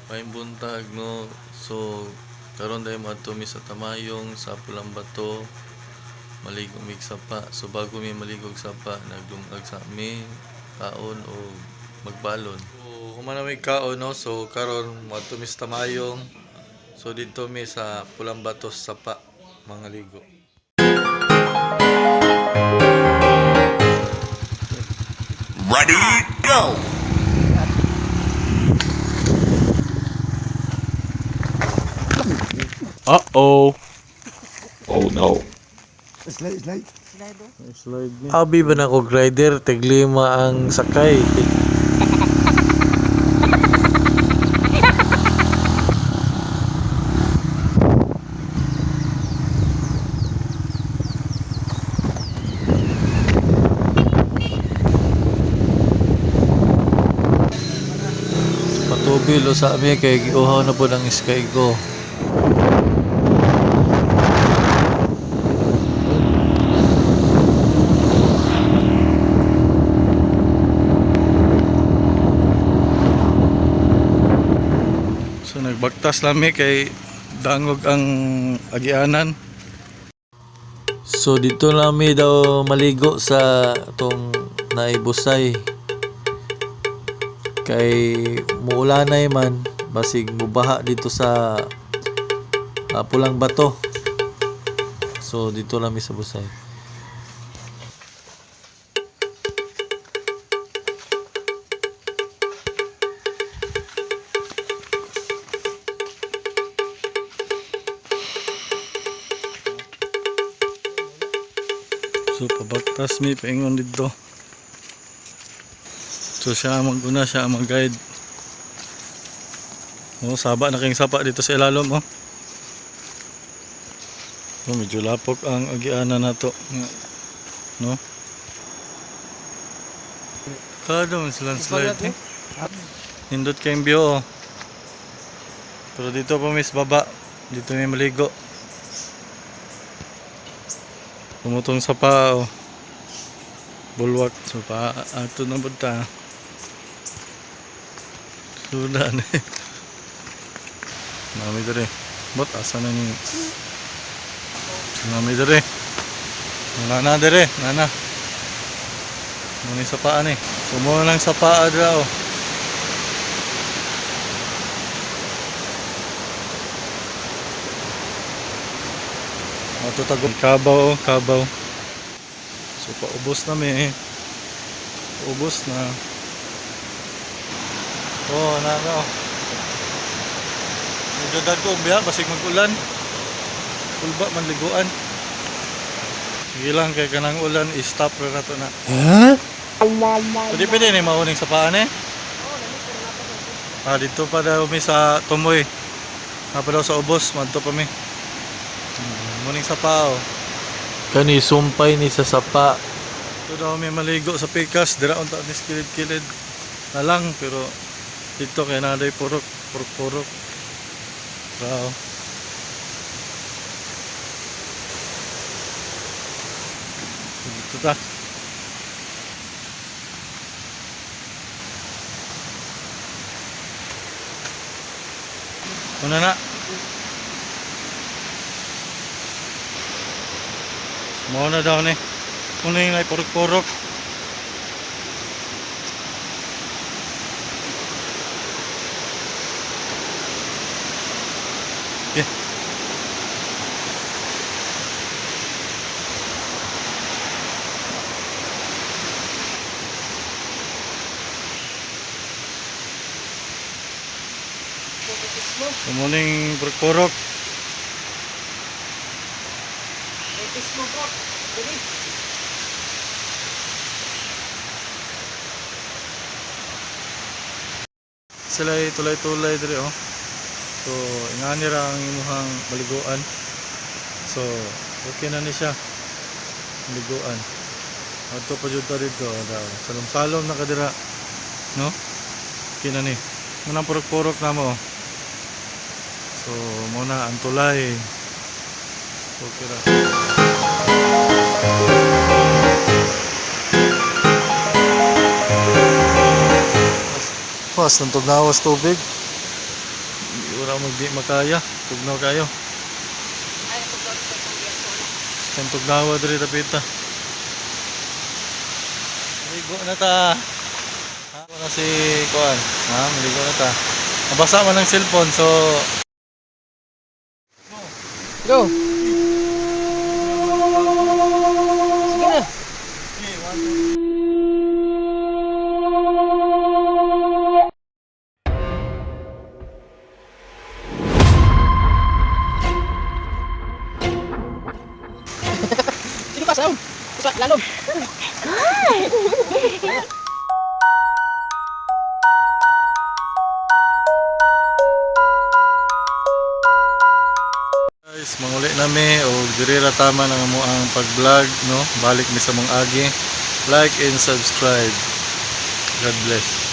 Maayong buntag, no. So karon dahil moadto mi sa Tamayong sa Pulang Bato, maligo mig sapa. So bago mi maligo og sapa, nagdungag sa mi kaon o magbalon. So human na mi kaon, no. So karon moadto mi sa Tamayong. So didto mi sa Pulang Bato sa sapa mga ligo. Ready, go! Uh-oh. Oh no. Slide, slide. Slide ni. Abi ba na ko rider, tiglima ang sakay. Patubil o sa ami kay giuhaw na po ng sky ko. So nagbaktas lami kay dangog ang agianan. So dito lang mi daw maligo sa atong naibusay. Kay muulanay man basig mubaha dito sa Pulang Bato. So dito lang mi sa busay. So pabaktas mi paingon dito. So siya ang maguna, siya ang mag-guide. Oh, saba na kayong sapa dito sa ilalom, oh. Oh, medyo lapok ang agianan nato. No? Kada man silang slide eh. Nindot kayong view, oh. Pero dito pa mis baba. Dito may maligo. Tumutong sa paa, oh. Bulwak. So pa ato na punta. Suda na eh. Nami dere. Bot asa na ni. Nami dere. Nana dere, nana. Muna sa paa ni. So mo lang sa paa dra oh. Ato tagong kabaw, oh, kabaw. So paubos na mi. Paubos na. Oh, na na. Medyo dagko biya basig mag-ulan. Kulba man liguan. Sige lang kay kanang ulan i-stop ra nato na. Huh? Pwede pwede ni mauning sa paan eh. Ah, dito pa daw mi sa Tumoy. Ah, pa daw sa ubos, madto pa mi. Muning sa paa oh. Kani sumpay ni sa sapa. Ito daw may maligo sa pikas, dira unta ni kilid-kilid na lang pero dito kay naday purok, purok-purok. Bravo. Dito ta. Una na. Mao na daw ni. Una yung purok-purok. Yeah. Good morning, purok-purok. Sila ay tulay-tulay diri oh. So, ingani ra ang imuhang maliguan. So, okay na ni siya. Maliguan. Adto pa jud ta dito daw. Salom-salom na kadira. No? Okay na ni. Munang purok-purok na mo. Oh. So, muna ang tulay. Okay ra. Pas, nantog nawas tubig. Ura mo di makaya, tugnaw kayo. Ay, tugnaw sa itong biyaso. Kan tugnawa diri dapita. Maligo na ta. Ha, na si kuan. Ha, maligo na ta. Nabasa man ang cellphone, so Go! Sige na. Okay, one, two. Sino ka, Sam? Sa lalom. Guys, manguli nami og diri ra tama ang among pag-vlog, no? Balik mi sa mong agi. Like and subscribe. God bless.